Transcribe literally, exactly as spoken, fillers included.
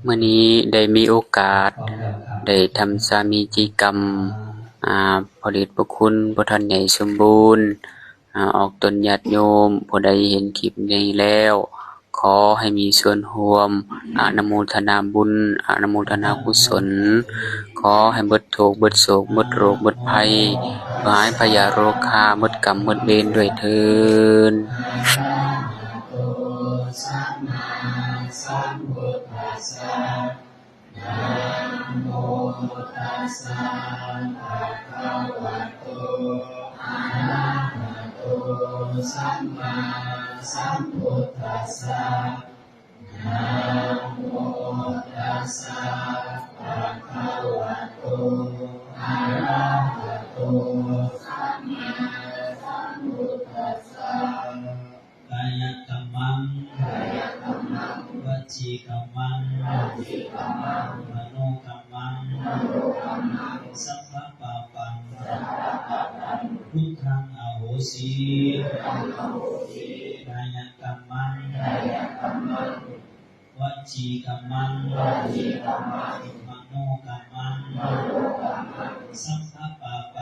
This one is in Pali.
ມື້ນີ້ໄດ້ມີໂອກາດ ໄດ້ທຳສາມີຈິກຳ ອາ ພະເດດພະຄຸນ ພະທ່ານໃຫຍ່ສົມບູນ ອາ ອອກຕົນຍາດໂຍມ ຜູ້ໃດເຫັນຄລິບນີ້ແລ້ວ ຂໍໃຫ້ມີສ່ວນຮ່ວມ ອະນຸໂມທະນາບຸນ ອະນຸໂມທະນາກຸສົນ ຂໍໃຫ້ເບິດທຸກ ເບິດໂສກ ເບິດໂລກ ເບິດໄພ ຫາຍພະຍາດໂລຄາ ເບິດກຳ ເບິດເວນດ້ວຍເທີນ. Namo tassa bhagavato arahato sammāsambuddhassa. Namo tassa bhagavato arahato sammāsambuddhassa. Kāyakammaṃ, vacīkammaṃ, manokammaṃ, sabbapāpaṃ buddhaṃ ahosi. Kāyakammaṃ, vacīkammaṃ, manokammaṃ, sabbapāpaṃ